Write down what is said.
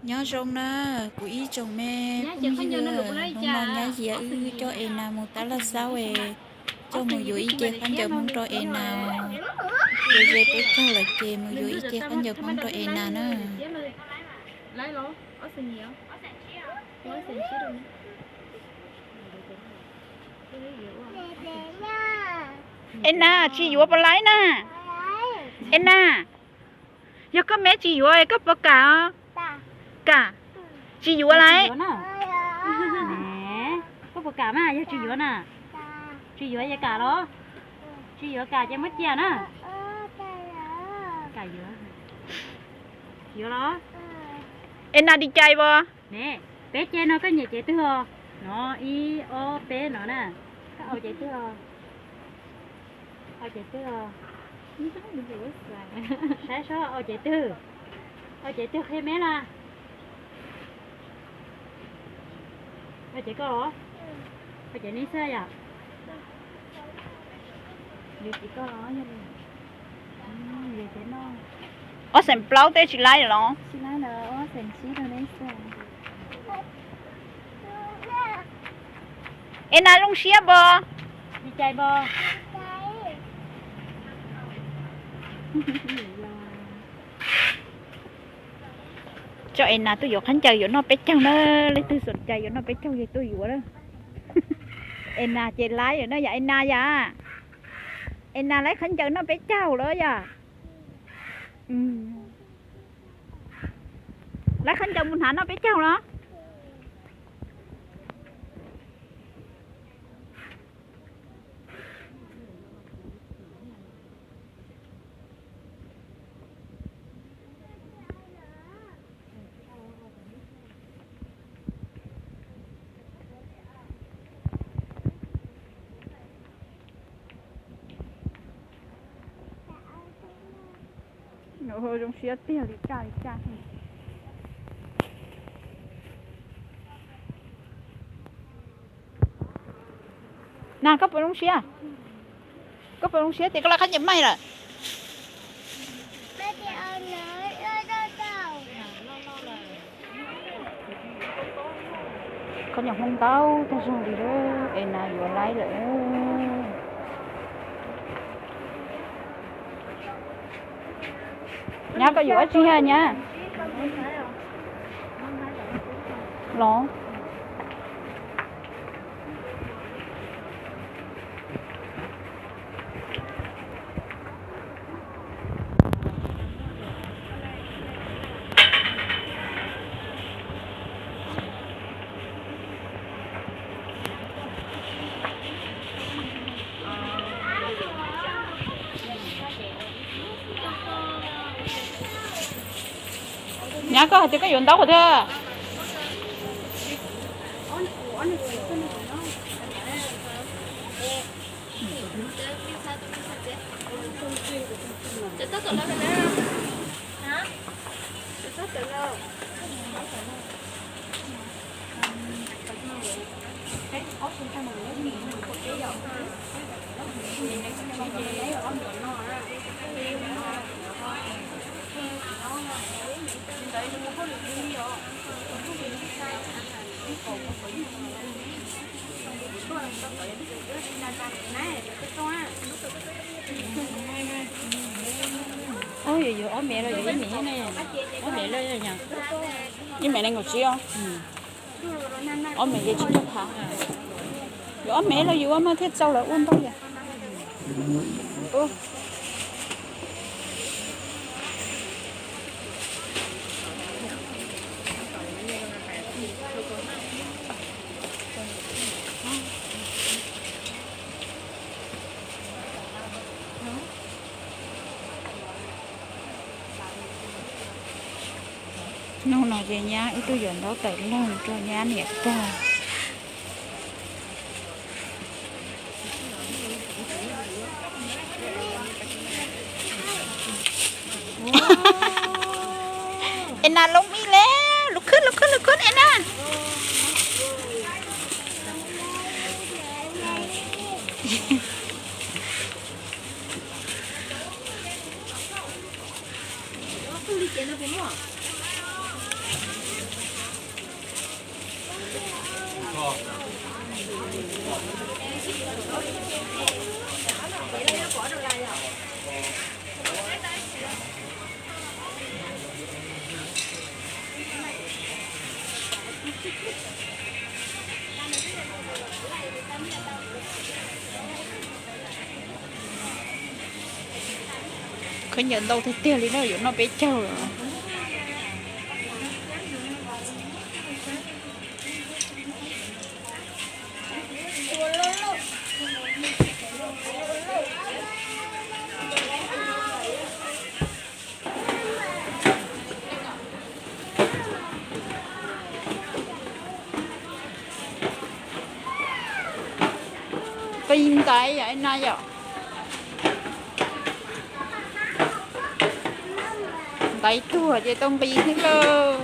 Nyob zoo na, kuv ib tsoom me phooj ywg, hnub no Nyab Yias wb coj Enas mus tab laj xaub es coj mus yuav ib ce khaub ncaws Hmoob rau Enas. Ze ze peb caug lawm ces mus yuav ib ce khaub ncaws Hmoob rau Enas na. Enas, tsis yuav puas laib na? Enas, yog koj me tsis yuav koj puas kam os? Kam. Tsis yuav laib. Koj puas kam mas yog tsis yuav na? Tsis yuav ces kam los? Tsis yuav kam ces muab cia na. Kam yuav. Yuav los? Enas, di cais pos? Ne, peb ce no koj nyiam cev twg os? No, ib ob peb no na. Koj au cev twg os? Au cev twg os? Saib seb au cev twg. Au cev twg qhia me las? Au cev koj los? Au cev neb xwb yom? Ob xeem plaub tej tsis laib los? Enas, zoo siab pos? Li cas pos? Coj Enas tuaj yuav khaub ncaws yuav noj peb caug na, leej twg xom cai yuav noj peb caug ces tuaj yuav na. Enas ces laib lawm no yom Enas yom? Enas laib khaub ncaws noj peb caug lawm yom? Laib khaub ncaws mus hnav noj peb caug los? Zoo siab tiag li caj li caj. Na koj puas zoo siab? Koj puas zoo siab tias koj laib khaub ncaws maij lawm? Khaub ncaws Hmoob ntau tag zog li lawm, Enas yuav laib lawm. Nyab, koj yuav dab tsi a nyab? Los. Nyab, koj hais tias koj yuav ntaub qhov twg? Ob, yuav ob me los yuav ib me ne? Ob me los yog, ib me nees nkaum tsib os. Ob me ces tsib caug phav. Yuav ob me los yuav mas thiaj txaus lawv ua ntau yom. Hnub no ces nyab wb tuaj yuav ntaub tawm leeg rau nyab niam pog. Enas, loo me lawm, lus khwb lus khwb lus khwb Enas. Khaub ncaws ntau tiag tiag li na, yuav noj peb caug lawm. Qi ntaiv yom, na yom. Ntaiv tuag ces tau nqis xwb lauj.